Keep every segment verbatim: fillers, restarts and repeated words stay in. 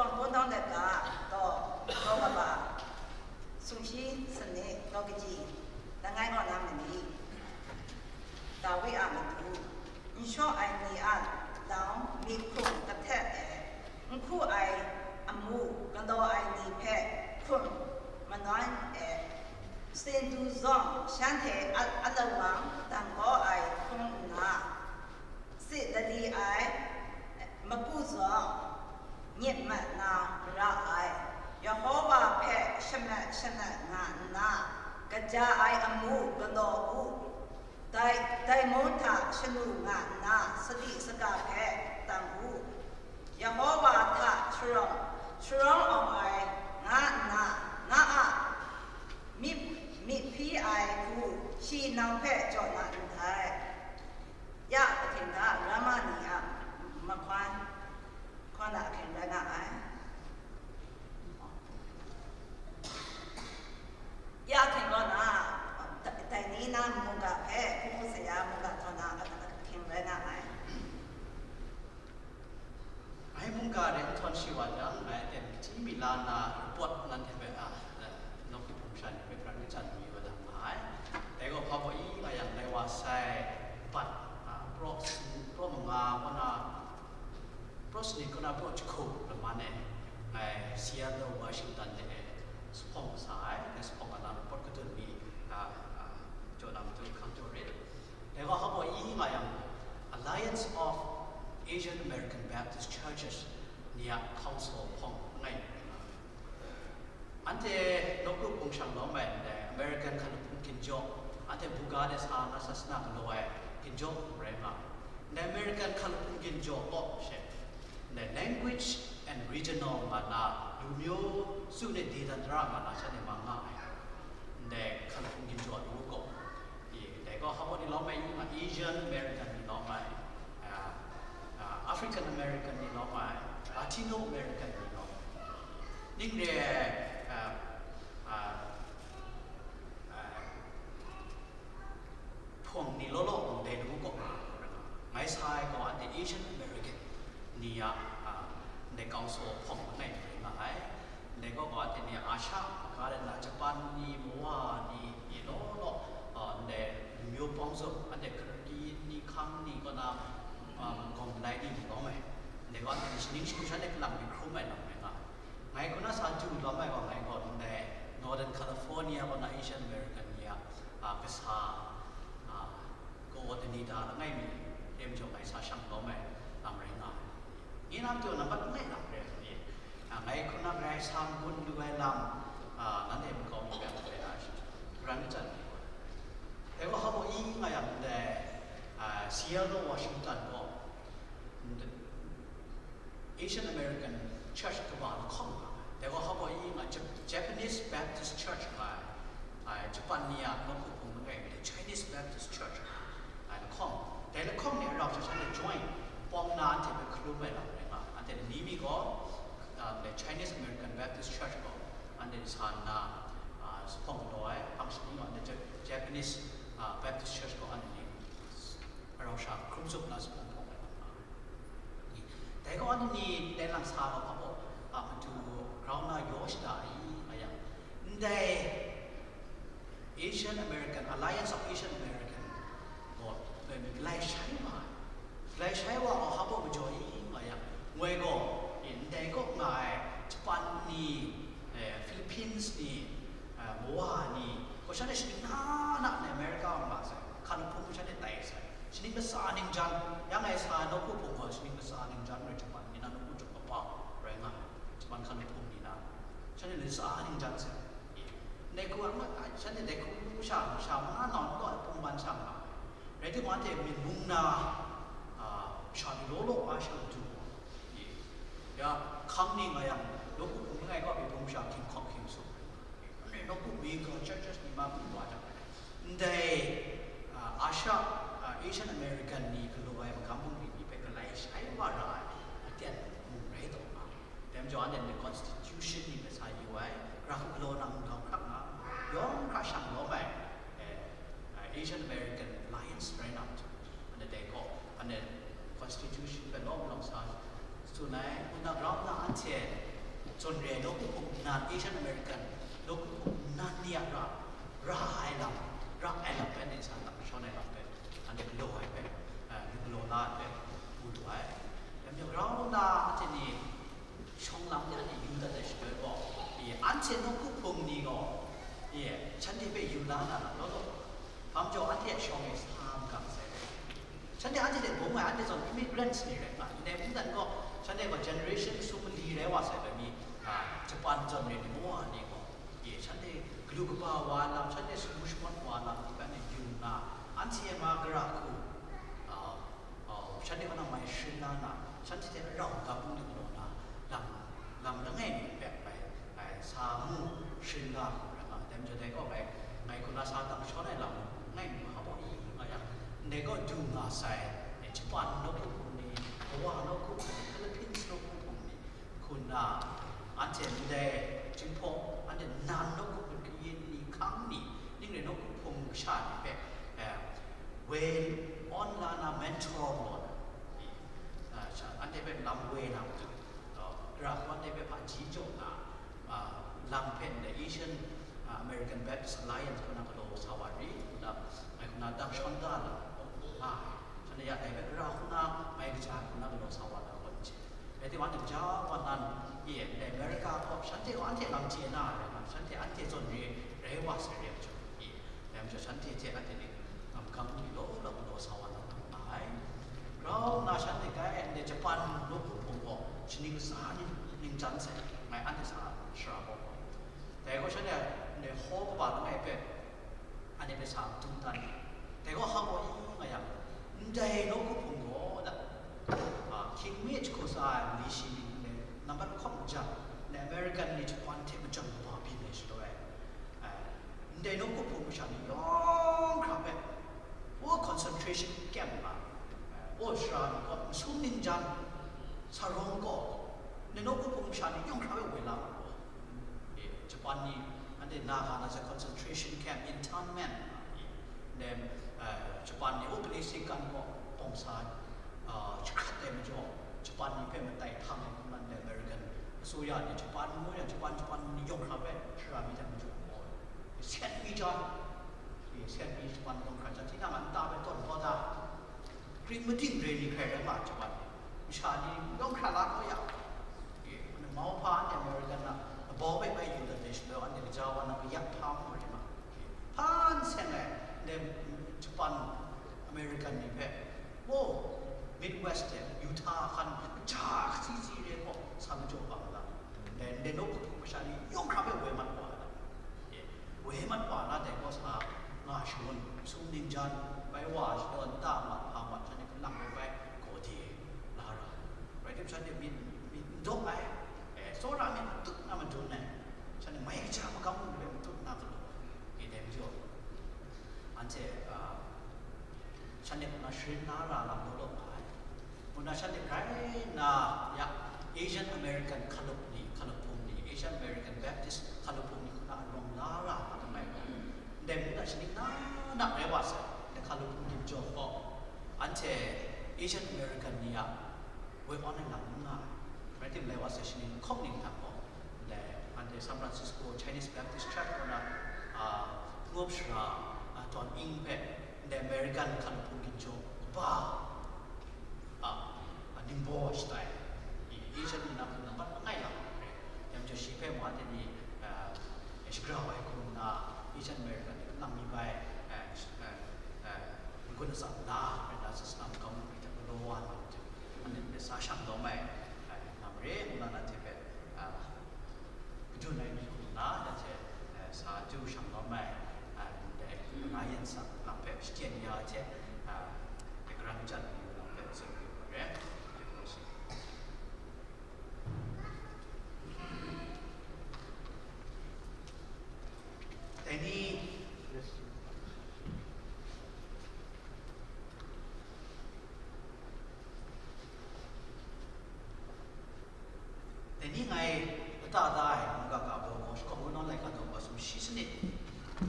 Wunpawng Dawng Let Ga, daw, daw kaba, sumshi sanit, daw kaji, langai kaw na mali, Dawi a matu, n shaw ai ni a lau myi hkrung kahtet e, n hku ai amu galaw ai ni hpe hkum manawn e, tsin du zawng shanhte a, a lawang dang kau ai hkrum nna, sit lali ai, maku zawng nyit mat na mara ai, Yehova hpe shamat shanat nga nna, kaja ai amu galaw u, dai, dai mung hta shanu nga nna, sadi saga hpe dang u, Yehova hta sharawng, sharawng awng ai nga nna, na a myit, myit hpyi ai hku shi nang hpe jaw na ndai. Ya ahkying ga, Rama ni a mahkawn, kaw na ahkying rai nga ai. Ya ahkying kaw na, dai ni na mungga hpe, hku saya mungga kaw na ahkying rai nga ai. Ngai mungga de n htawn shi wa jang, ngai aten kahti mi la nna report nanhte hpe, a, eh, nawku hpung sha ni hpe pran kachyan mayu wa jang nga ai. Dai gaw hpa baw i nga yang, ngai wa sai bat, a, pro, pro manga kaw na, pro sanit kaw na pro jahku laman e, ngai Seattle, Washington de e, zuphpawng sa ai, ngai zuphpawng ana report kadun mi, a, a, jaw na matu hkang jaw rit. Dai gaw hpa baw i nga yang, Alliance of Asian American Baptist Churches ni a council hpawng langai mi rai nga ai. Anhte nawku hpung shang lawm ai ndai American hkan lahpung ginjaw, anhte buga de sa na sasana galaw ai ginjaw hpung rai nga ai. Ndai American hkan lahpung ginjaw kaw she, ndai language and regional nga na, လူမျိုးစုနဲ့ဒေသန္တရ nga na shanhte mang nga ai. Ndai hkan lahpung ginjaw lu gaw, e, dai gaw hpa baw ni lawm ai, Asian American ni lawm ai, a, a, African American ni lawm ai, Latino American ni lawm ai. Ning re ai, a, a, a, hpawng ni law law mung dai lamu kaw na, ngai sa ai gaw anhte Asian American ni a, a, ndai council hpawng langai mi rai nga ai. Ndai gaw gaw anhte ni Asha maga de na Japan ni, Mawa ni, ni law law, a, ndai လူမျိုးပေါင်းစုံ, anhte Karen ni, Khang ni kaw na, a, Gawm Lai ni mung lawm ai. Ndai gaw anhte ni shaning shagu shanhte kalang mi hkrum ai lam rai nga ai. Ngai kaw na sa du lawm ai gaw, ngai gaw ndai Northern California kaw na Asian American ni a, a, kasa, a, coordinator langai mi, re majaw ngai sa shang lawm ai lam rai nga ai. Nye na matu nambat langai lam re ai ni, a, ngai hkrum na Karai Kasang gun lu ai lam, a, nanhte makau mi hpe a, a, pran kachyan ni gaw. Dai gaw hpa baw i nga yang ndai, a, Seattle, Washington gaw, Asian American Church kaba lahkawng nga ai. Dai gaw hpa baw i nga Jap-, Japanese Baptist Church nga ai, ai, Japan ni a nawku hpung langai mi, Chinese Baptist Church nga ai lahkawng. Dai lahkawng ni a rau sha shanhte join, pawng na anhte hpe hkalum ai lam rai nga ai. Anhte ni mi gaw, a, Chinese American Baptist Church gaw anhte sa nna, a, zuphpawng galaw ai, hpang shani gaw anhte Jap-, Japanese, a, Baptist Church gaw anhte ni a rau sha hkrum tsup na zuphpawng hpawng ai lam nga ai. Dai gaw anhte ni dai lang sa gaw hpa baw, a, matu grau na yaw shada ai, nga yang, ndai Asian American, Alliance of Asian American gaw, ngai mi galai shai wa ai. Galai shai wa gaw hpa baw majaw i, nga yang, ngai gaw, e, ndai kaw nga ai Japan ni, e, Philippines ni, e, Mawa ni, gaw shanhte shaning na na, America wa nga sai, hkan lahpung shanhte tai sai. Shaning kasa ningjan, ya ngai sa nawku hpung gaw shaning kasa ningjan rai, Japan ni na nawku juk kaba rai nga ai, Japan hkan lahpung ni na, shanhte ni sa ningjan sai. Ndai hku a, shanhte dai hku sha, sha ma nawn kaw ai pungman sha nga ai. Rai timung, anhte myi mung na, a, sha ni law law a sha matu gaw, e, ya, hkang ni nga yang, nawku hpung langai kaw mi hpung sha hkying hkawk hkying sum. Anhte nawku mi gaw churches ni ma mi wa jang, ndai, a, Asia, a, Asian American ni galaw ai magam bungli ni hpe galai shai wa ra ai aten mung rai taw nga. Dai majaw anhte ni constitution ni hpe sa yu ai, Gara hku galaw na mung hkrak nga, yawng hkra shang lawm ai, e, a, Asian American Alliance rai na matu, anhte dai gaw, anhte constitution hpe lawm lawm sa tsun ai, nna grau nna anhte Zawn re ai nawku hpung nan, Asian American nawku hpung nan ni a ra, ra ai lam, ra ai lam hpe anhte sa lam shawn ai lam hpe, anhte galaw ai hpe, eh, galaw la ai hpe mu lu ai. Dai majaw, grau nna anhte ni shawng lam de anhte yu dat ai shaloi gaw, ye, anhte nawku hpung ni gaw, ye, shanhte hpe yu la na lam law law, hpa majaw anhte a shawng e sa n gang sai. Shanhte anhte hte bung ai, anhte zawn immigrants ni rai nga, ndai mungdan gaw, shanhte gaw generation sum mali rai wa sai bai mi, a, Japan zawn re ni, Moa ni gaw, ye, shanhte galu kaba wa lam, shanhte shagu shamawt wa lam, ni bai yu nna, anhte ma gara hku, a, a, shanhte kaw na mai sharin la na, shanhte hte rau ga bung ning law na, lam, lam langai mi hpe bai, bai sa mu sharin la hku rai nga, dai majaw dai gaw bai, ngai hku na sa dang shawn ai lam, ngai mu hpa baw i nga yang, ndai gaw du nga sai, e, Japan nawku hpung ni, Hawa nawku hpung ni, Philippines nawku hpung ni, hku nna, anhte ndai Jinghpaw, anhte nan nawku hpung kayin ni, hkang ni, ning rai nawku hpung kasha ni hpe, eh, woi awn la na, mentor law na, i, ah, sha, anhte hpe lam woi na matu, uh, gara hku anhte hpe hpaji jaw na, ah, lam hpe ndai Asian, ah, American Baptist Alliance kaw na galaw sa wa ri, nna, ngai kaw na dang shawn da lam, nga ai. Shanhte ya dai hpe gara hku na mai kaja hku na galaw sa wa na gaw n chye. Rai timung, anhte gaja wa nan, e, ndai America kaw shanhte gaw anhte lam chye na rai nga, shanhte anhte zawn re rai wa sai re ai majaw, e, dai majaw shanhte hte anhte ni, um, gam ni law law galaw sa wa na nga ai. Grau nna shanhte grai ndai Japan nawku hpung gaw shaning sa ni ningjan sai, ngai anhte sa shara gaw. Dai gaw shanhte ndai hkaw kaba langai hpe, anhte hpe sa madun dan ai. Dai gaw hpa gaw i nga yang, ndai nawku hpung gaw da, a, hkying mi hku sa ai mali shi ning ndai nambat lahkawng majan, ndai American ni Japan hte majan kaba byin ai shaloi, ai, ndai nawku hpung masha ni yawng hkra hpe, o, concentration camp ma, o, shara ni gaw, masum ningjan, sa rawng gaw, ndai nawku hpung masha ni yawng hkra hpe woi la ma gaw, e, Japan ni, anhte Naga na se concentration camp, internment, e, then, uh, Japan ni, o, Pele Sekan gaw bawng sa, uh, jahkrat ai majaw, Japan ni hpe matai hpang ai hku nan, American asuya ni, Japan ngu yang, Japan, Japan ni yawng hkra hpe shara mi hte majaw gaw, seng mi jan, e, seng mi Japan yawng hkra jan, tinang a nta hpe tawn kau da, Kring mading re ni hkrai rai ma ai, Japan ni. Masha ni yawng hkra la kau ya. E, mauhpa anhte American na, labau hpe bai yu dat ai shaloi, anhte kaja wa na kayak hpa mu rai ma. E, hpan seng ai, ndai Japan, American ni hpe, o, Midwest e, Utah hkan, kaja kasi si re gaw, sa majaw bang la. Ndai, ndai nawku hpung masha ni yawng hkra hpe woi mat wa ai lam. E, woi mat wa na dai gaw sa nga shangun, sum ningjan, bai wa shadawn, nta mat, hpa mat, shanhte hpe lang ai bai, gaw de la ra. Rai tim, shanhte myit, myit n dawk ai, e, tsawra myit matut na madun ai, shanhte mai kaja magam hpe matut na galaw ai, e, dai majaw, anhte, a, shanhte hpe na sharin na ra lam law law nga ai. Ngu na shanhte grai nna ya, Asian American hkalup ni, hkalup hpung ni, Asian American Baptist hkalup hpung ni hku na rawng la ra nga ai. Ndai mung na shaning na na rai wa sai, ndai hkalup hpung ginjaw gaw, anhte Asian American ni a woi awn ai lam n nga ai. Rai timung, lai wa sai shaning lahkawng ning hta gaw, ndai anhte San Francisco Chinese Baptist Church kaw na, a, ngup shara, a, tawn ing hpe, ndai American hkalup hpung ginjaw kaba, a, a, ningbaw shatai, i, Asian ni na hpung nambat langai lam re. Dai majaw shi hpe mung anhte ni, a, shagrau ai hku nna, Asian American ni lang mi bai, a, sh-, a, a, n-gun atsam la, rai nna, sasana magam ni hta galaw wa na, anhte ni sa shang lawm ai, a, lam re, ngu na, nanhte hpe, a, kadun ai ni hku nna, nanhte, eh, sa du shang lawm ai, eh, ndai, nga yin sa lam hpe shachyen ya ai hte, eh, dai karan jan ni lam hpe tsun yu ai re. Dai ni, Dai ni ngai lata da ai mungga ga baw gaw, shakawn kungdawn laika daw masum shi sanit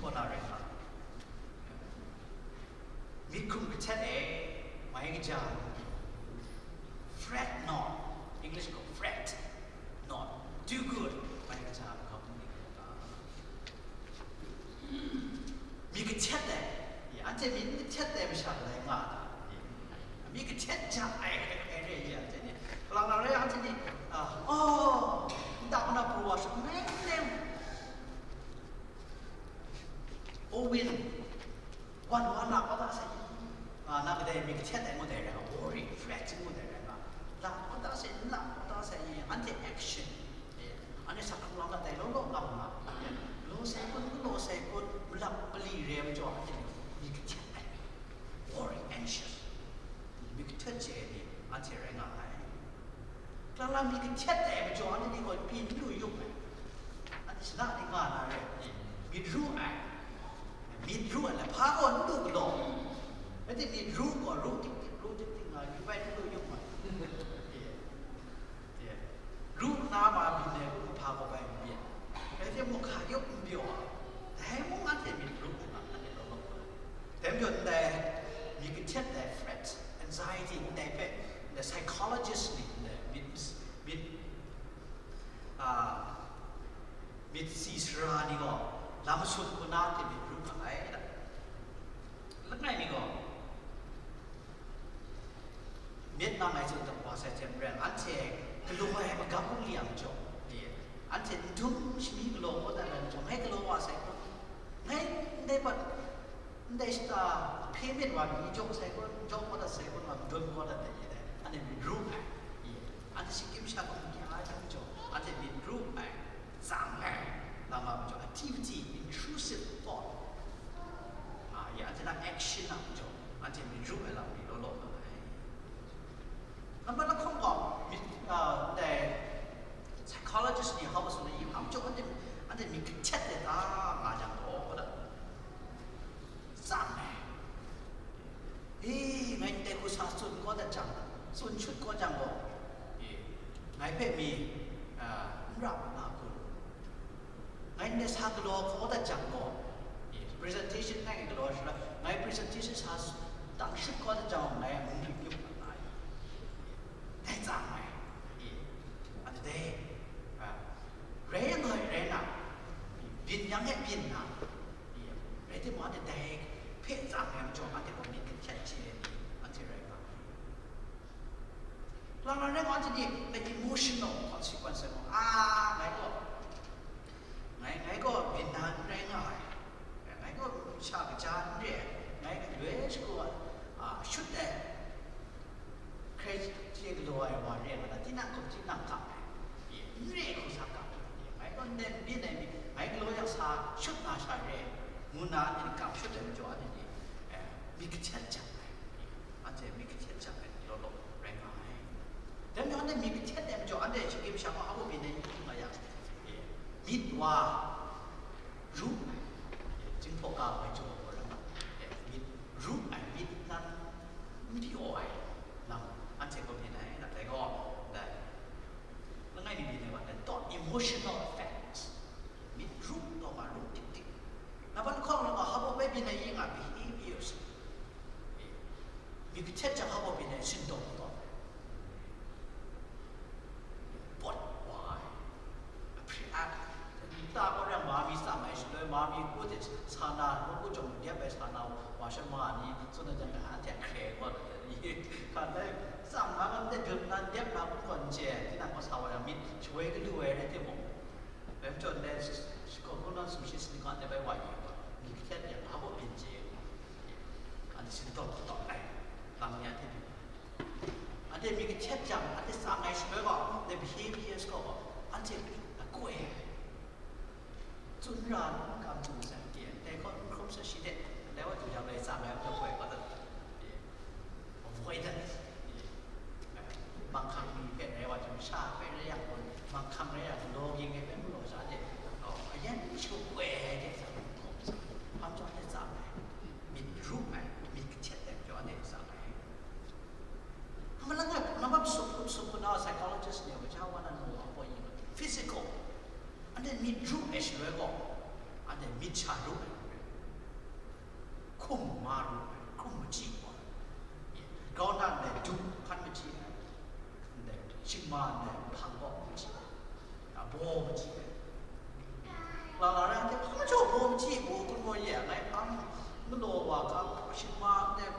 kaw na rai nga, myit hkum kahtet e, mai kaja, fret not, English gaw fret not, do good, Amazing. Owin, wan wa na kawda sai, nga na kadai mi kahtet ai ngut ai rai nga, worry, fret ngut ai rai nga, la kawda sai, la kawda sai, anhte action, eh, anhte sa hkrung lam dat ai law law nga nga, law sai kun, law sai kun, malap mali re ai majaw, anhte mi kahtet ai, worry, anxious, mi kahtet chye ai ni, anhte rai nga ai. Hklang la mi kahtet ai majaw, anhte ni gaw pyi n lu yup ai. Anhte shana ni nga na re, myit ru ai. Myit ru ai, hpa gaw n lu galaw. Anhte myit ru gaw, ru tik tik, ru tik tik nga, yu bai n lu yup ai. Ru na ma byin ai, ru hpa gaw bai n byin. Rai timung, hka yup n pyaw ai. Dai mung anhte myit ru ai, anhte law law ai. Dai majaw ndai, mi kahtet ai, fret, anxiety, ndai hpe, ndai psychologist ni, ndai myit, myit, a, myit si sara ni gaw, lam masum hku na hte myit ru nga ai da. Langai mi gaw, myit mang ai zawn dat wa sai hte maren, anhte galaw ai magam hkung li yang jaw, anhte ndum shani galaw kawdat ai majaw, ngai galaw wa sai kun, ngai ndai bat, ndai shata hpe myit wa mi jaw sai kun, jaw kawdat sai kun, wa madun kawdat ai, anhte myit ru ai, anhte shinggyim sha gaw n kya ai hte majaw, anhte myit ru ai, tsang ai, lam a majaw, activity, intrusive thought, a, ya, anhte na action a majaw, anhte myit ru ai lam ni law law nga ai. Nambat lahkawng gaw, myit, a, dai psychologist ni hkap a tsun ai, hpa majaw anhte, anhte myit kahtet ai ta nga jang gaw, tsang ai. E, ngai ndai hku sa tsun kau dat jang, tsun shut kau jang gaw, e, ngai hpe mi, a, n rap na kun? Ngai ndai sa galaw kau dat jang gaw, e, presentation ngai galaw shara, ngai presentation sa s-, dang shut kau dat jang gaw, ngai a mung rit yup na ai. Dai tsang ai. E, anhte dai, a, rai yang rai, rai na, byin yang e byin na, e, rai timung, anhte dai hpe tsang ai majaw, anhte gaw myit kahtet chye ai ni, anhte rai nga ai. Lang lang rai ngai, anhte ni, the emotional consequence ai gaw, a, ngai gaw, ngai, ngai gaw byin na n rai nga ai, ngai gaw sha kaja n re ai, ngai galoi shagu a, a, shut ai, hkrai chye galaw ai wa re nga na, tinang hkum tinang kap ai, n re hku sa kap ai, ngai gaw nden byin ai mi, ngai galaw yang sa shut na sha re, ngu na, anhte ni kap shut ai majaw, anhte ni, eh, myit kahtet jang ai. Anhte myit kahtet jang ai ni law law rai nga ai. Dai majaw, anhte myit kahtet ai majaw, anhte shinggyim sha gaw hpa baw byin ai n nga yang, e, myit wa ru ai, e, Jinghpaw ga ai jaw gaw rai nga, e, myit ru ai, myit nan n pyaw ai lam, anhte gaw byin ai, dai gaw, dai, langai mi byin ai wa, dai thought, emotional effects, myit ru taw ma ru tik tik. Nambat lahkawng gaw, hpa baw bai byin ai nga, behaviors. Myit kahtet jang hpa baw byin ai, sintawm kataw ai. Pawt wa ai. Ahpri a, nta kaw rai yang, ma mi tsang ai shaloi, ma mi ku hte sa na, nawku jawng dep ai sa na, wa sha ma ni, tsun ai jang, anhte hkre gaw, hka dai, tsang na gaw, dep na, dep na, kun gaw n chye, tinang gaw sa wa yang, myit shawoi galu ai rai timung, Bai majaw ndai shi-, shakawn hpung na sumshi sumshi hkra ndai bai wa yu ai gaw, myit kahtet yang hpa baw byin chye ai, anhte sintawm kataw ai, lam ni a hte byin ai. Anhte myit kahtet jang, anhte tsang ai shaloi gaw, the behaviors gaw, anhte a koi ai. Tsun ra n kam htum sai, ndai gaw n hkrum sa shi de, ndai wa du jang lai tsang ai, a koi gaw, avoidance. Manghkang mi hpe rai wa jang, masha hpe rai yang gaw, manghkang rai yang, lawging ai hpe mung law sha de, ayan shagu koi ai de sa, hpa majaw anhte tsang ai, myit ru ai, myit kahtet ai majaw anhte tsang ai. Hpa malang ai, nambat masum, masum hku na psychologist ni gaw, gaja wa na nu wa hpaw yin, physical, anhte myit ru ai shaloi gaw, anhte myit sha ru ai. Hkum ma ru ai, hkum machyi wa ai. Grau na ndai dum hkan machyi ai, ndai shingma ndai hpang gaw machyi ai, a, baw machyi ai. Lang lang rai, anhte hpa majaw baw machyi, baw kun baw ye ai, ngai hpang galaw wa ga, shingma ndai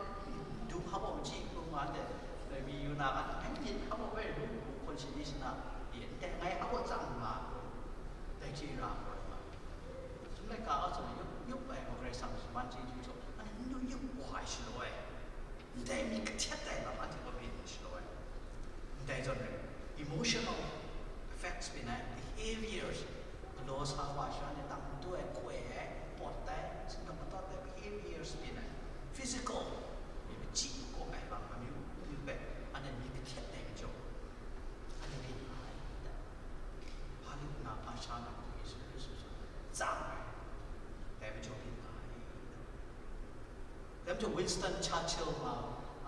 dum hpa baw machyi hkrum nga ndai, ndai mi yu na ga, ngai myit hpa baw bai ru hkun shani shana, ye ndai ngai hpa baw tsang nga, sa wa sha ni, tang matu ai, koi ai, pawt ai, singtang matawt ai, behaviors byin ai, physical, myi machyi kaw ai, bang amyu, amyu hpe, anhte myit kahtet ai majaw, anhte byin nga ai. Hpa lu nna, hpa sha nna, Yesu Hkristu hpe tsang ai, dai majaw byin nga ai. Dai majaw Winston Churchill nga,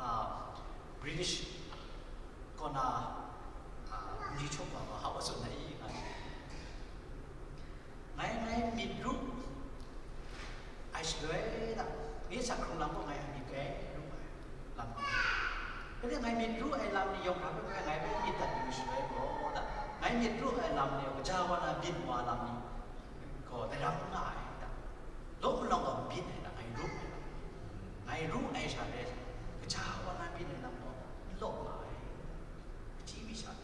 a, British kaw na, a, n-ri hkrum wa, wa hau wa tsun ai i, nga, ngai, ngai myit ru ai shaloi da, nye sa hkrung lam gaw ngai a myit grai ru ai lam. Kaning ngai myit ru ai lam ni yawng hkra hpe ngai hpe myit dat yu shaloi gaw da, ngai myit ru ai lam ni gaja wa na byin wa lam ni gaw dai ram n nga ai da. Law malawng gaw n byin ai da, ngai ru ai lam. Ngai ru ai sha re, gaja wa na byin ai lam gaw n law nga ai. Kaji mi sha.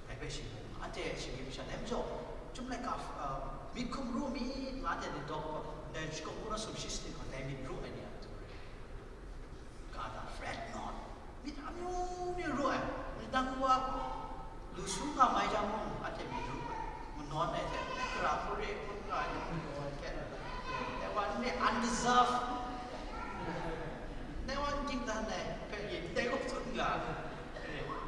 Dai hpe shi mung, anhte shinggyim masha, dai majaw, chyum laika, uh, myit hkum ru myit, nga anhte ni dawk, dai shakawn kungdawn sumshi sanit gaw, dai myit ru ai ni a, ka da, fret not, myit amyu myu ru ai, myit dang wa, lu su nga mai jang mung, anhte myit ru ai, manawn ai hte, gara hkru re hkun nga ai, manawn ai hte, dai wa n re, undeserved, dai wa n ging dan ai hpe, yin dai gaw tsun nga ai.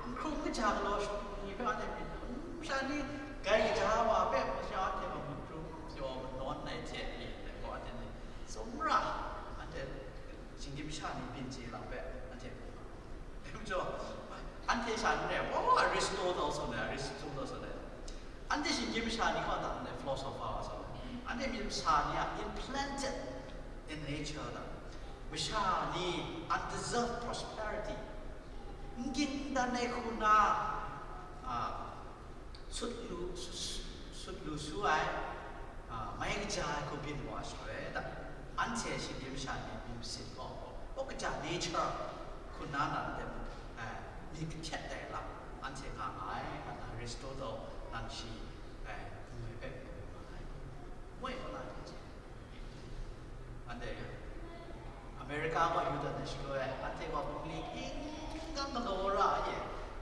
N hkrung kaja galaw shawng ni hpe anhte myit, n masha ni grai kaja wa hpe masha anhte gaw myit ru pyaw manawn ai hte, myit ai gaw anhte ni tsawmra, anhte shinggyim masha ni byin chye lam hpe anhte hkrum nga. Dai majaw, anhte sha n rai, oh, Aristotle zawn ai, Aristotle zawn ai. Anhte shinggyim masha ni kaw ta ndai philosopher wa sa, anhte myit masa ni a implanted in nature da, masha ni undeserved prosperity, n ging dan ai hku na, a, sut lu, sut, sut lu su ai, a, mai kaja ai hku byin wa shaloi da, anhte shinggyim masha ni myit masin gaw, gaw kaja nature hku na na ndai, a, myit kahtet ai lam anhte nga nga ai, nga na Aristotle nang shi, a, ngu ai hpe, ngu nga ai. Moi kaw na hte hte. Anhte America gaw yu dat ai shaloi, anhte gaw bungli hkying hkying galaw ra ai,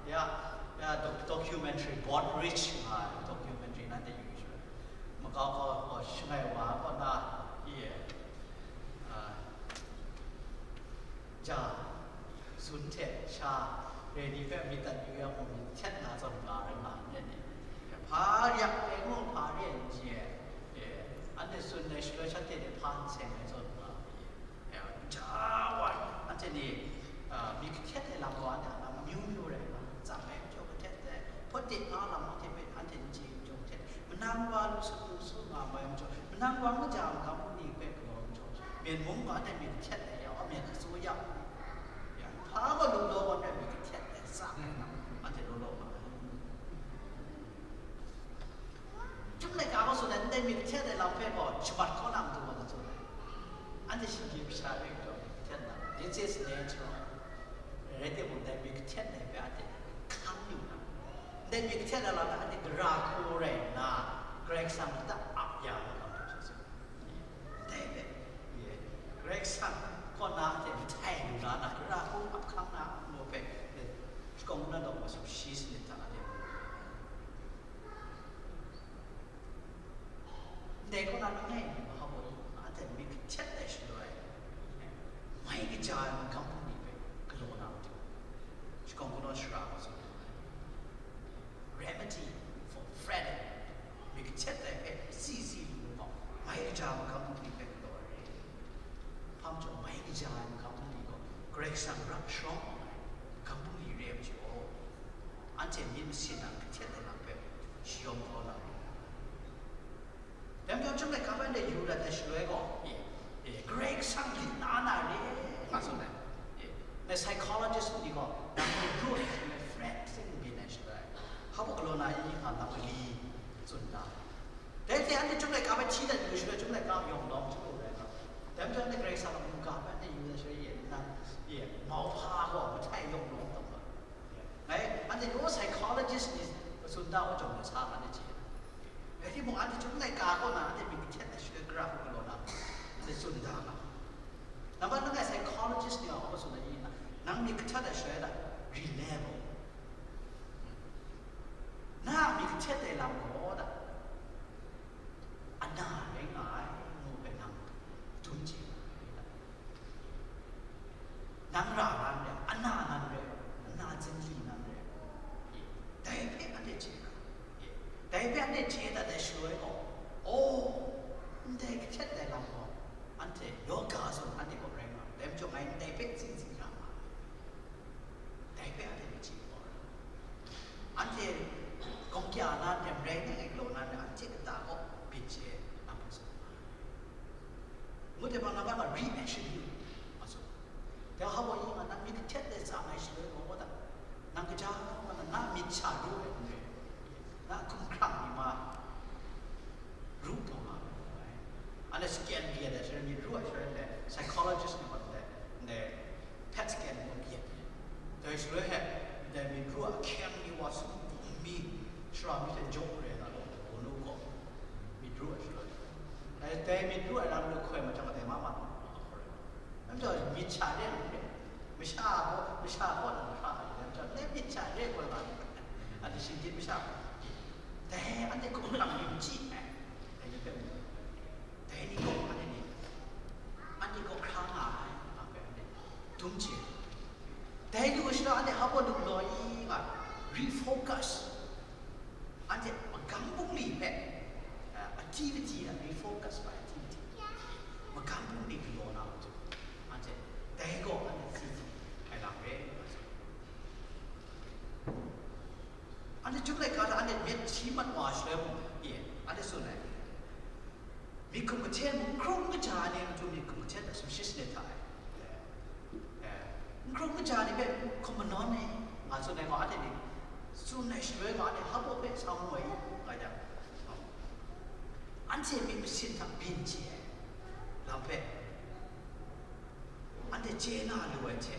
ya, ya, doc-, documentary, Born Rich nga ai documentary nanhte yu yu shaloi, makau gaw, gaw shangai wa kaw na, i, a, ja, sun hte sha re ni hpe myit dat yu yang mung, myit htet na zawn nga rai nga n rai ni? Hpa yak ai mung, hpa re n chye ai, e, anhte tsun ai shaloi shanhte hte hpa n seng ai zawn nga ai, e, ja wa, anhte ni, a, myit kahtet ai lam gaw anhte a lam amyu myu rai nga, tsang ai majaw kahtet ai, hpawt de nga lam anhte hpe anhte n chye ai majaw kahtet, manang wa lu sut lu su nga mai majaw, manang wa n kaja ai magam bungli hpe galaw majaw, myen mung gaw anhte myit kahtet ai ya, amen kachyaw ya, ya, hpa gaw lu law gaw myit kahtet ai, tsang ai lam, anhte law law nga ai. Chyum laika gaw tsun ai, ndai myit kahtet ai lam hpe gaw shamat kaw na matu gaw tsun ai. Anhte shinggyim masha rai gaw myit kahtet na, this is natural. Rai timung, ndai myit kahtet ai hpe anhte hkang yu na, ndai myit kahtet ai lam hpe anhte gara hku rai nna, Karai Kasang lata ap ya ai lam hpe tsun. Ndai hpe, ye, Karai Kasang kaw na hte mahtai lu la na, gara hku ap hkang na, ngu hpe, shakawn kungdawn daw masum shi sanit hta anhte Ndai kaw na langai mi mahkra gaw, anhte myit kahtet ai shaloi, mai kaja ai magam bungli hpe galaw na matu, shakawn kungdawn shara gaw tsun ai. Remedy for fretting, myit kahtet ai hpe si si lu lu gaw, mai kaja ai magam bungli hpe galaw ai re. Hpa majaw, mai kaja ai magam bungli gaw, Karai Kasang rap sharawng ai magam bungli re ai majaw, anhte myit masin a kahtet ai lam hpe shayawm kau na ri ai. Dai majaw, chyum laika hpe anhte yu dat ai shaloi gaw, e, e, Karai Kasang lit na na re, nga tsun ai. E, na psychologist ni gaw, nang myit ru ai shaloi, fret sing byin ai shaloi, hpa galaw na i nga lam mali tsun da. Dai hte anhte chyum laika hpe hti dat yu shaloi, chyum laika yawng lawm hte lu rai nga. Dai majaw, anhte Karai Kasang a mungga hpe anhte yu dat shaloi, e, nang, e, mauhpa gaw mahtai yawng lawm taw nga. Ngai, anhte law psychologist ni tsun da wa jawng na sa, ngai chye. Rai timung, anhte chyum laika kaw na, anhte myit kahtet ai shaloi, gara hku galaw na, anhte tsun da nga. Nambat langai psychologist ni gaw hpa tsun ai i na, nang myit kahtet ai shaloi na, relevel. Na a myit kahtet ai lam gaw, Dai hpe anhte chye dat ai shaloi gaw, oh, ndai kahtet ai lam gaw, anhte yoga zawn anhte kaw rai nga, dai majaw ngai ndai hpe tsin tsin ra nga ai. Dai hpe anhte myit chye kau ra. Anhte gawng kya na, nem rai ngai galaw na, anhte kata gaw byin chye ai lam hpe tsun nga ai. Ngut ai bang na, ba ma reaction ni ma tsun. Dai hpa gaw, yi nga, nang myit kahtet ai tsa ngai shaloi gaw, wa ta, nang kaja nga na, na myit sha ru ai n rai, na hkumhkrang ni ma ru taw nga ai. Anhte scan kayat ai shaloi, myit ru ai shaloi, ndai psychologist ni gaw ndai, ndai pet scan gaw kayat ai. Dai shaloi he, ndai myit ru a ahkyeng ni wa sum bum mi, shara mi hte jaw re na law, wunau gaw myit ru ai shaloi. Dai, dai myit ru ai lam lu hkoi majaw, dai ma ma, dai majaw myit sha re ai hpe, masha gaw, masha gaw na hkra ai, dai majaw, dai myit sha re ai hkoi ma, anhte shinggyim masha, dai anhte hkum lam yu chyi ai, dai ni hpe mu, dai ni gaw anhte ni, anhte gaw hkra nga ai, nga hpe anhte dum chye. Dai lu shaloi anhte hpa gaw lu galaw i nga, refocus. Anhte magam bungli hpe, uh, activity na refocus by activity. Magam bungli galaw na matu, anhte dai gaw anhte tsi tsi ai lam re. Anhte chyum laika hta anhte myit shi mat wa shaloi mung, e, anhte tsun ai. Myit hkum kahten mung, n hkrum kaja ai ni matu myit hkum kahten hta sumshi sanit hta e. Eh, n hkrum kaja ai ni hpe hkum manawn e, nga tsun ai gaw, anhte ni tsun ai shaloi gaw, anhte hpa gaw hpe sa mu ai, nga yang, anhte myit masin hta byin chye ai lam hpe, anhte chye na lu ai hte,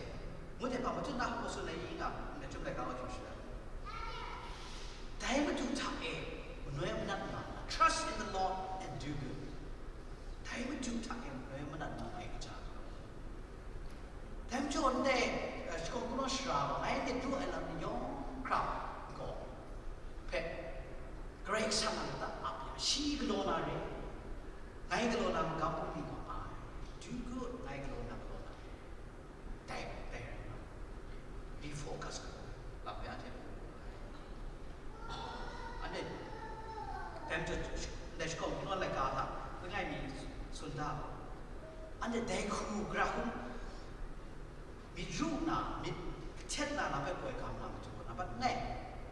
ngut ai hpa matu na hpa tsun ai i nga, ndai chyum laika wa hkrum shaloi, dai Madu hta e manoi manat nga, trust in the Lord and do good. Dai Madu hta e manoi manat nga mai kaja. Dai majaw ndai, eh, shakawn kungdawn sara gaw, ngai ndai du ai lam ni yawng hkra gaw, hpe, Karai Kasang a lata ap ya, shi galaw na re, ngai galaw na magam bungli gaw ai, do good, ngai galaw na galaw na re. Dai, dai rai nga, refocus gaw, lam ya hte, anhte, dai majaw, ndai shakawn kungdawn laika hta, langai mi tsun da, anhte dai hku gara hku, myit ru nna, myit kahtet na, na hpe poi gam na matu, na hpe ngai,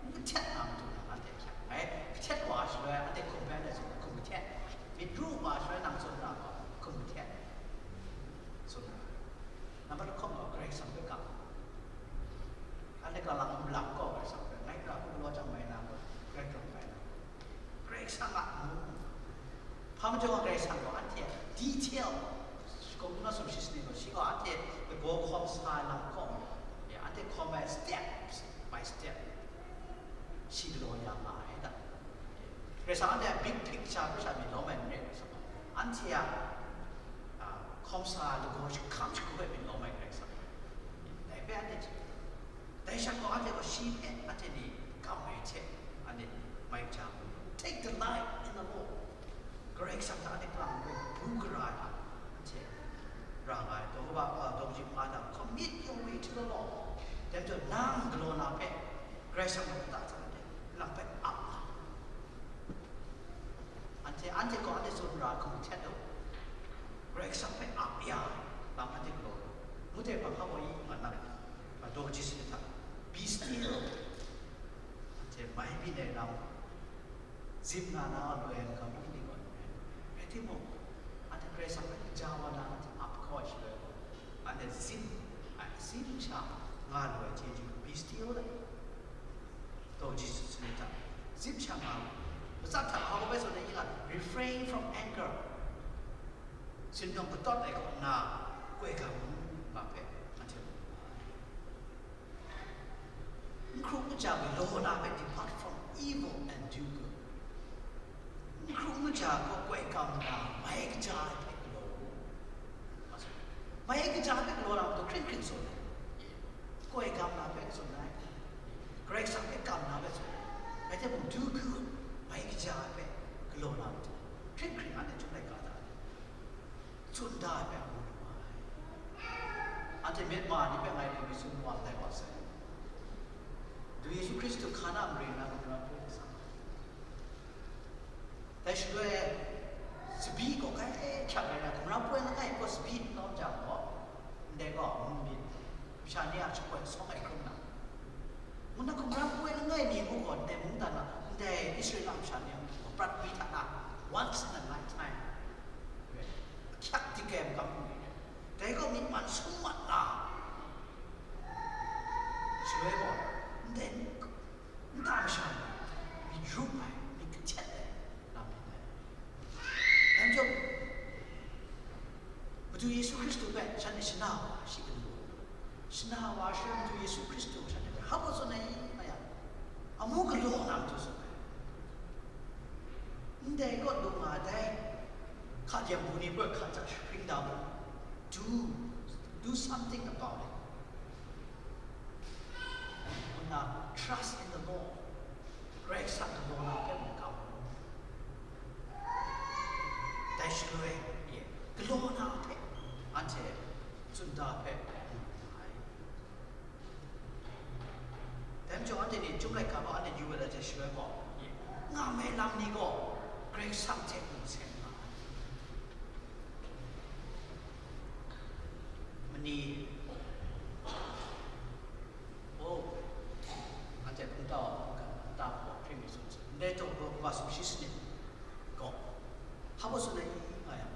n kahtet na matu na, anhte hkyak ngai, kahtet wa shaloi, anhte hkum hpe anhte tsun, hkum kahtet, myit ru wa shaloi, nang tsun na gaw, hkum kahtet, tsun na, na hpe lahkawng gaw Karai Kasang hpe gam, anhte kalang n lam gaw Karai Kasang hpe, ngai gara hku galaw chyam mai na gaw, Karai Kasang bai na. Karai Kasang a mu. Hpa majaw Karai Kasang gaw anhte a detail, shakawn kungdawn sumshi sanit gaw, shi gaw anhte lagaw hkawm sa ai lam hkawm, ya, anhte hkawm ai step by step, shi galaw ya nga ai da. Karai Kasang anhte a big picture hpe sha myit lawm ai n rai, Karai Kasang gaw anhte a, a, hkawm sa ai lagaw jahkam shagu hpe myit lawm ai Karai Kasang. Dai hpe anhte hte Dai sha gaw anhte gaw shi hpe anhte ni gam ai hte, anhte mai ja mu. Take delight in the Lord. Karai Kasang hta anhte kalang bu gara ai hta, anhte ra nga ai. Daw kaba, uh, daw kaji hpa hta, commit your way to the Lord. Dai majaw nang galaw na hpe, Karai Kasang gaw kata hta anhte, nang hpe ap nga. Anhte, anhte gaw anhte tsun ra hkum htet u. Karai Kasang hpe ap ya ai lam anhte galaw u. Ngut ai hpa hpa gaw i nga na rai. Daw kaji sanit hta, be still. Anhte mai byin ai lam, zim nga na loi ai magam bungli gaw n rai. Rai timung, anhte Karai Kasang hpe kaja wa na anhte ap kau ai shaloi gaw, anhte zim ai, zim sha nga lu ai chyeju, be still ai. Daw Jisu sanit hta, zim sha nga lu. Matsat hta hpa hpa bai tsun ai, yi nga, refrain from anger. Sindawng patawt ai kaw nna, koi gam u, nga hpe anhte mu ai. N hkrum n ja galaw na hpe, depart from evil and do good. N hkrum n ja gaw koi gam nna, mai kaja ai hpe galaw u. Mai kaja ai hpe galaw na matu hkring hkring tsun ai. Koi gam na hpe tsun ai. Karai Kasang hpe gam na hpe tsun ai. Rai timung, do good, mai kaja ai hpe galaw na matu hkring hkring anhte chyum laika hta tsun da ai hpe ngu lu ai. Anhte Myanmar ni hpe ngai lung mi tsun wa ndai wa sai. Du Yesu Hkristu hka na mare na, lung na hpe sa. rup ai, myit kahtet ai lam myit dai. Dai majaw, Madu Yesu Hkristu hpe shanhte shana wa shi galaw, shana wa shi Madu Yesu Hkristu shanhte hpe hpa baw tsun ai, nga yang, amu galaw na matu tsun ai. Ndai kaw lung nga dai, hka jang bu ni poi hka hta shahpring da mu, do, do something about it. Nna trust in the Lord. Karai Kasang galaw na hpe mung ga mu. Dai shaloi e, galaw na hpe anhte tsun da hpe mu ai. Dai majaw anhte ni Chyum laika gaw anhte yu ai hte shaloi gaw, nga mai lam ni gaw Karai Kasang hte mung seng nga ai. Mani, oh, anhte hpungtau a hpunggan ta gaw hpring mi tsun, ndai taw gaw kaba sumshi sanit gaw, hpa baw tsun ai, nga yang,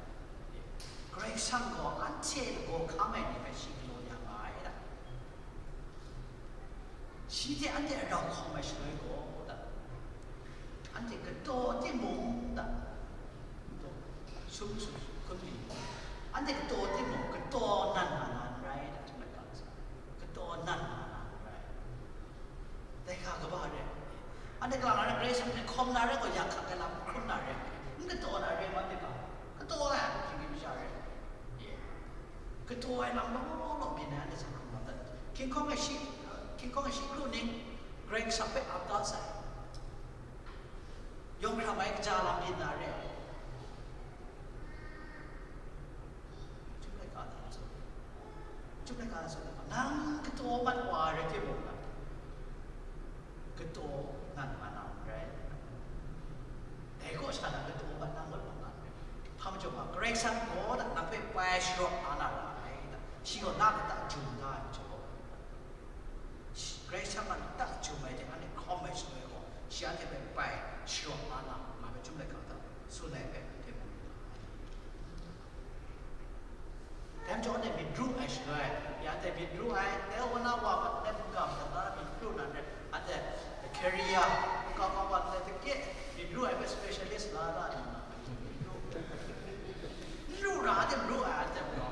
Karai Kasang gaw anhte lagaw hkam ai ni hpe shi galaw ya nga ai da. Shi hte anhte a rau hkawm ai shaloi gaw, da, anhte kataw timung, da, sum sum hkun di, anhte kataw timung, kataw nan nga na n rai, da, Chyum laika sa, kataw nan nga na n rai. Dai hka kaba re, anhte kalang rai, Karai Kasang hte hkawm na rai gaw, ya hkak ai lam hkrum na re, n kataw na re, ma hte ga, kataw ai, shinggyim masha re, ye, kataw ai lam law law byin ai, anhte sa hkrum lam dat, hkinghkawng ai shi, hkinghkawng ai shi kru ning, Karai Kasang hpe ap da sai, yawng hkram ai kaja lam byin na re. Chyum laika hta tsun, Chyum laika hta tsun, nang kataw mat wa rai timung, kataw nan nga na n rai. Dai kaw sha na kataw mat na ngut mat na n rai. Hpa majaw ga, Karai Kasang gaw nang hpe pai sharawt la na ra ai, shi gaw na kata jum da ai majaw, Karai Kasang a lata jum ai hte anhte hkawm ai shaloi gaw, shi anhte hpe pai sharawt la na, nga hpe Chyum laika hta tsun ai hpe anhte mu myit dai. Dai majaw anhte myit ru ai shaloi, ya anhte myit ru ai, dai wa na wa, anhte mungga madat na myit ru na re, anhte career, mungga kawang wa, anhte teke myit ru ai hpe specialist la da ai. N ru ra, anhte n ru ai, anhte n ru ai.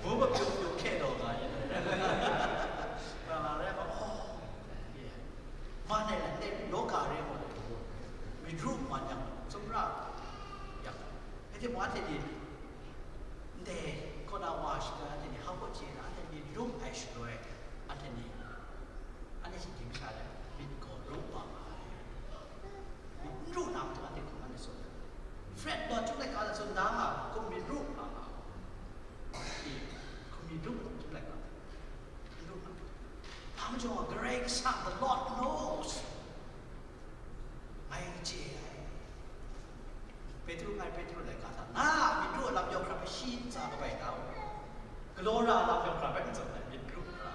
Mu mapyu mapyu hkye taw nga yin. Nga nga rai ma, oh, ye. Man ai, ndai law ka re mu, myit ru man yang, sumra yang. Anhte mung anhte ni, ndai kaw na wa shada, anhte ni hpa baw chye na, anhte myit ru ai shaloi, anhte ni, anhte shinggyim masha ni myit gaw ru wa nga ai. Myit n ru na matu anhte hkum anhte tsun ai. Fret law, Chyum laika hta tsun da nga, hkum myit ru nga nga. Hkum myit ru, Chyum laika hta. N ru nga. Hpa majaw, Karai Kasang, the Lord knows. Ngai chye ai. Petru, ngai Petru laika hta, na myit ru a lam yawng hkra hpe shi ntsa kabai da u. Galaw ra a lam yawng hkra hpe n tsun ai, myit ru hkra.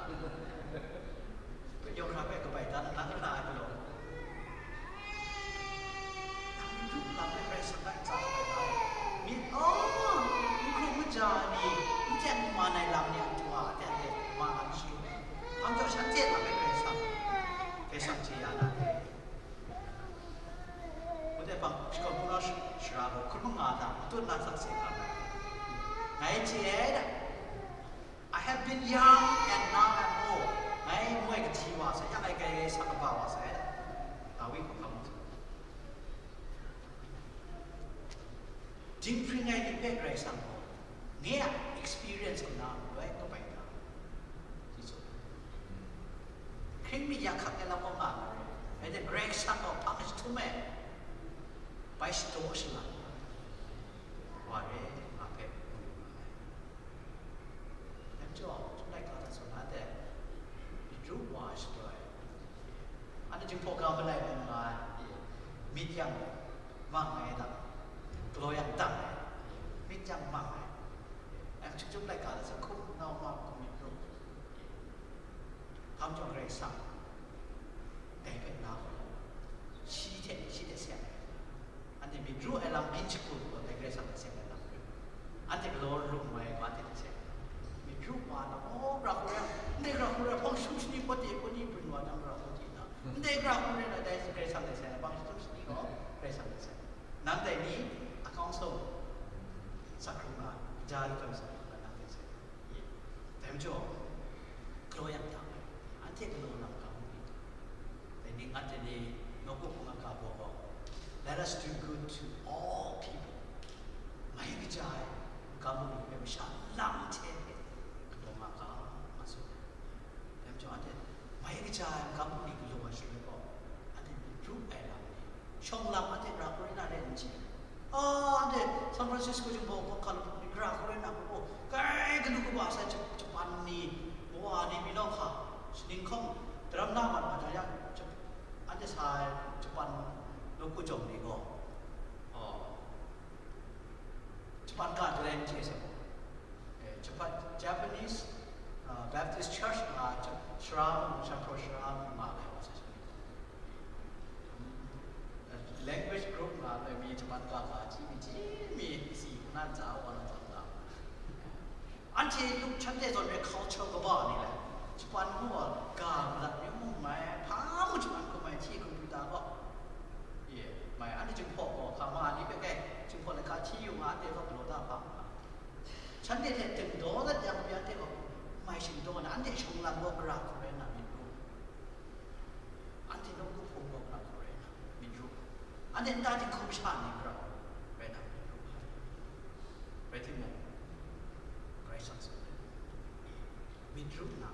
Yawng hkra hpe kabai da na, nang ra ai galaw. Nang myit ru a lam hpe Karai Kasang hpe ntsa kabai da u. Myit, oh, n hkrung n ja ai ni, n teng n man ai lam ni a du a, a teng de, ma lam shi. Hpa majaw shanhte a lam hpe Karai Kasang, Karai Kasang chye ya na ai. Wunde hpang, shakawn hpung na sh-, shara gaw hkun manga hta matut na sakse nga ai. Ngai chye ai da. I have been young and now I'm old. Ngai moi kaji wa sai, yang ngai grai grai sa kaba wa sai da. Dawi hkawhkam hte. Dinghpring ai ni hpe Karai Kasang gaw, nye a experience kaw na, loi kabai da. Hkring mi ya hkak ai lam kaw nga na re, rai timung, Karai Kasang gaw hpang jahtum e bai shadaw shala wa re, nga hpe mu yu nga ai. Dai majaw, Chyum laika hta tsun na de, myit ru wa shadaw ai. Anhte Jinghpaw ga malai mung nga ai, myit yang mang ai da, galaw yang dang ai, myit yang mang ai. Yang Chyum laika hta tsun hkum nau ma hkum myit ru. Hpa majaw Karai Kasang dai hpe na gaw, shi hte, shi hte seng ai. Anhte myit ru ai lam byin shagu gaw, dai Karai Kasang hte seng ai lam rai. Anhte galaw ru ai gaw, anhte hte seng ai. Myit ru wa na, oh, gara hku rai, ndai gara hku rai, hpang shum shani, pawt de, pawt ni, bun wa, dang gara hku di na, ndai gara hku rai na, dai Karai Kasang hte seng ai. Let's do good to all people. Mai kaja ai magam bungli hpe masha lang hte galaw nga ga, nga tsun ai. Dai majaw, anhte mai kaja ai magam bungli galaw ai shaloi gaw, anhte myit ru ai lam ni, shawng lam anhte gara hkrum na re n chye. Ah, anhte San Francisco Jinghpaw hkawhkam ni gara hkrum na hku, kai galu kaba sai Jap-, Japan ni, Kawa ni, mi nawhka, shaning hkawng daram na mat mat jang, Jap-, anhte sa ai Japan nawku jawng ni gaw, oh, Japan ga galen chye sai gaw, eh, Japan, Japanese, uh, Baptist Church nga, Jap-, Shara mung, Shanhpraw Shara mung nga ai wa sai sha ni gaw, eh, language group nga ai mi Japan ga ga chyi mi, chyi mi, si hku na n tsa, wa na tsa n tsa. Anhte lup shanhte zawn re culture kaba ni le, Japan gaw ga madat mi mung mai, hpa mung Japan hku mai, hti computer gaw, ye, mai, anhte Jinghpaw gaw, hka ma ni hpe kai, Jinghpaw laika hti yu nga, anhte gaw galaw da hpa nga. Shanhte hte dingdaw dat yang pyi, anhte gaw mai shingdaw na, anhte shawng lam gaw gara hkrum rai na myit ru. Anhte nawku hpung gaw gara hkrum rai na myit ru. Anhte nta dinghku masha ni gara hkrum rai na myit ru. Rai timung, Karai Kasang tsun ai, myit ru nna,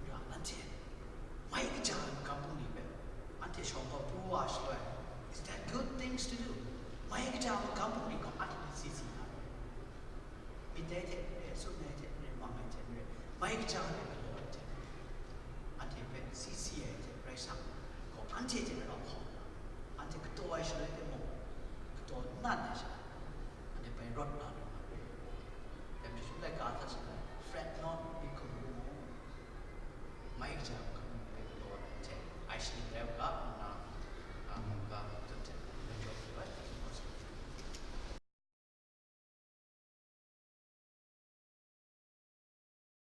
ya, anhte mai kaja ai magam bungli hpe anhte shawng hkau pru wa shaloi, is that good things to do? Mai kaja ai magam bungli gaw anhte hpe si si na re. Myit ai hte n re, tsun ai hte n re, mang ai hte n re, mai kaja ai hpe galaw ai hte n re, anhte hpe si si ai hte Karai Kasang gaw anhte hte rau hkau nna, anhte kataw ai shaloi hte mung, kataw nnan ai sha, anhte bai rawt na lu na re. Dai majaw, laika hta sha